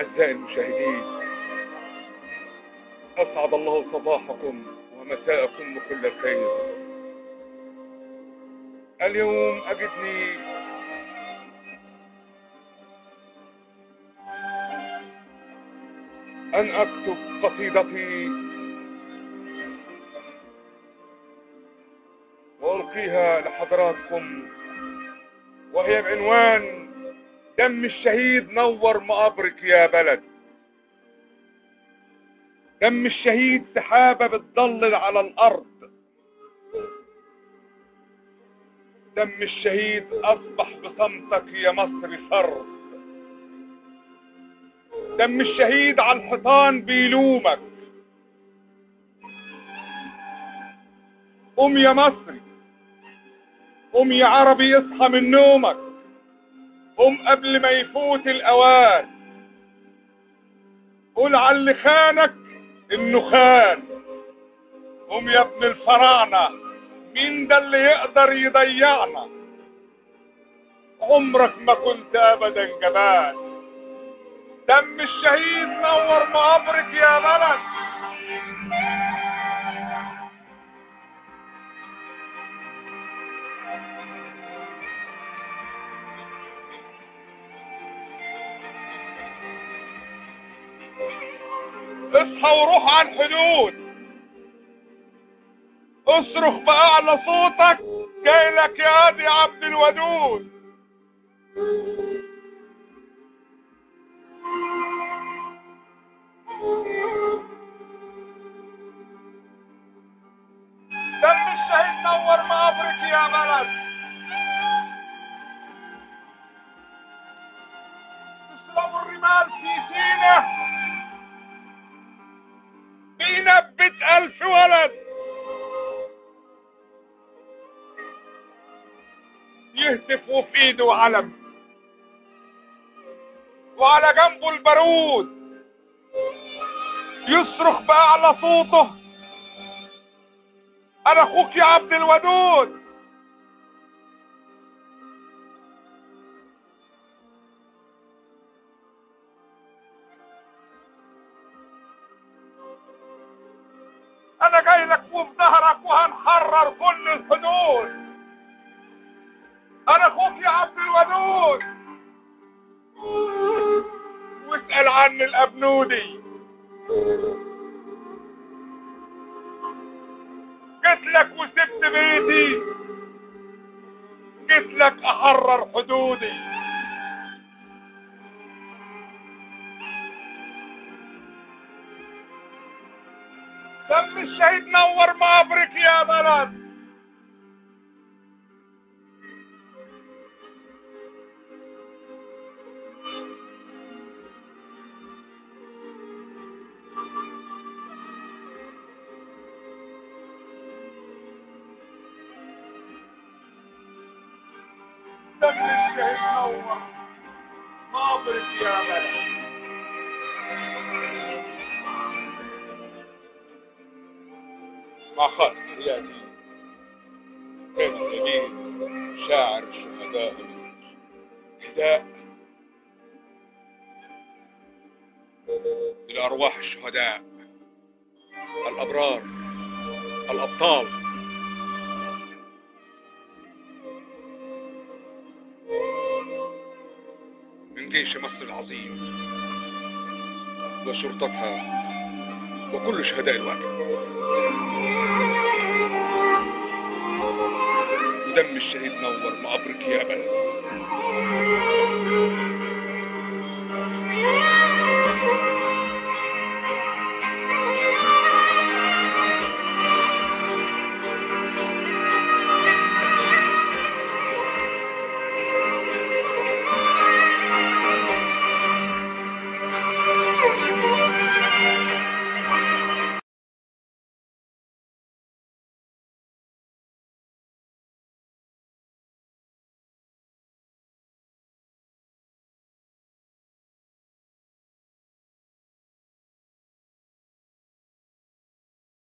أعزائي المشاهدين، أسعد الله صباحكم ومساءكم بكل الخير. اليوم أجدني أن أكتب قصيدتي وألقيها لحضراتكم، وهي بعنوان دم الشهيد نور مقابرك يا بلد. دم الشهيد سحابة بتضلل على الأرض، دم الشهيد أصبح بصمتك يا مصر فرد، دم الشهيد على الحيطان بيلومك. قوم يا مصري، قوم يا عربي، اصحى من نومك، قوم قبل ما يفوت الأوان، قول على اللي خانك إنه خان. قوم يا ابن الفراعنة، مين ده اللي يقدر يضيعنا؟ عمرك ما كنت أبدا جبان. دم الشهيد نور مقابرك يا بلد. اصحى وروح على الحدود، اصرخ بأعلى صوتك، جايلك يا هادي عبد الودود. دم الشهيد نور مقابرك يا بلد. تشربوا الرمال في سينا بينبت 1000 ولد، يهتف وفي ايده علم وعلى جنبه البارود، يصرخ بأعلى صوته انا اخوك يا عبد الودود. انا جاي لك وفي ظهرك وهنحرر كل الحدود. انا اخوك يا عبد الودود، واسأل عني الابنودي. جيت لك وسبت بيتي، جيت لك احرر حدودي. دم الشهيد نور مقابرك يا بلد. دم الشهيد نور مقابرك يا بلد. مع خالص تحياتي كامل نجيب، شاعر الشهداء، اهداء إلى أرواح الشهداء الأبرار الأبطال. من جيش مصر العظيم وشرطتها وكل شهداء الواجب. ودم الشهيد نور مقابرك يا بلد.